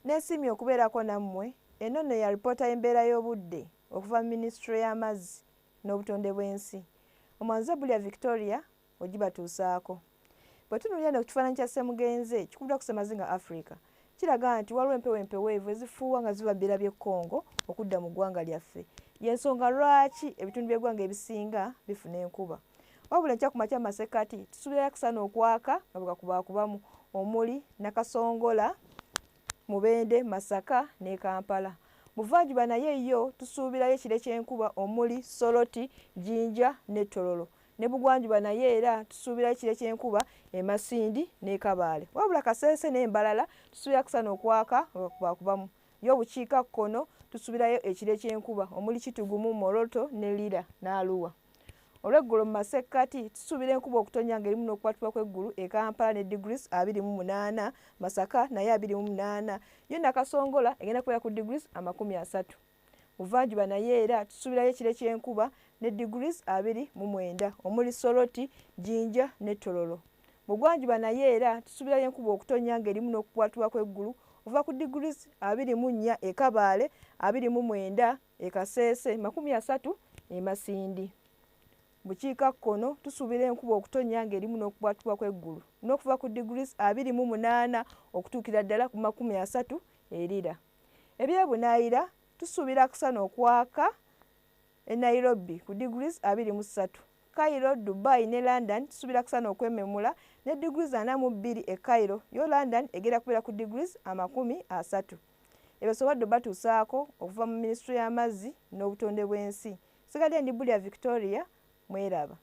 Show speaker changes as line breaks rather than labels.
Nesiimye okubeerako nammwe. Eno nno ya ripoota y'embeera y'obudde okuva mu minisitule y'amazzi n'obutonde bw'ensi. Omwanze Bulya Victoria ogibatuusaako. Bwe tunuulira eno ku kifaananyi kya Ssemugenze kikubiddwa ku Ssemazinga Africa, kiraga nti waliwo empewo empeweevu ezifuuwa nga ziva mu bibira by'e Congo okudda mu ggwanga lyaffe. Y'ensonga lwaki ebitundu by'eggwanga ebisinga bifuna enkuba. Wabula enkya ku makya mu masekkati tusuubirayo akasana okwaka nga bwe kakubaakubamu omuli Nakasongola, Mubende, Masaka ne Kampala. Buvanjuba naye yo tusuubirayo ekire ky'enkuba omuli Soroti, Jinja ne Tororo. Ne Bugwanjuba naye era tusuubirayo ekire ky'enkuba e Masindi n'e Kabale. Wabula Kasese n'e Mbarara tusuubira akasana okwaka nga bwekubakubamu. Yo bukiikakkono tusuubirayo ekire ky'enkuba omuli Kitugumu, Moroto ne Lira n'Arua. Olweggulo mu masekkati tusuubira enkuba okutonnya ng'erimu n'okukwatibwa kw'eggulu e Kampala ne degrees 28, Masaka naye 28, yo Nakasongola egenda kubeera ku degrees 30. Buvanjuba naye era tusuubirayo ekire ky'enkuba ne degrees 29 omuli Soroti, Jinja ne Tororo. Bugwanjuba naye era tusuubirayo enkuba okutonnya ng'erimu n'okukwatibwa kw'eggulu okuva ku degrees 24 e Kabale, 29 e Kasese, 30 e Masindi. Bukiikakkono tusuubira enkuba okutonnya ng'erimu n'okubwatuka kw'eggulu n'okuva ku degrees 28 okutuukira ddala ku 30 e Lira. Ebyebunaayira tusuubira akasana okwaka e Nairobi ku degrees 23. Cairo, Dubai ne London tusuubira akasana okwememula ne degrees 42 e Cairo, yo London egenda kubeera ku degrees 30. Ebyo sobadde batuusaako okuva mu minisitule y'amazzi n'obutonde bw'ensi. Sigadde ndi Bulya Victoria, mweraba.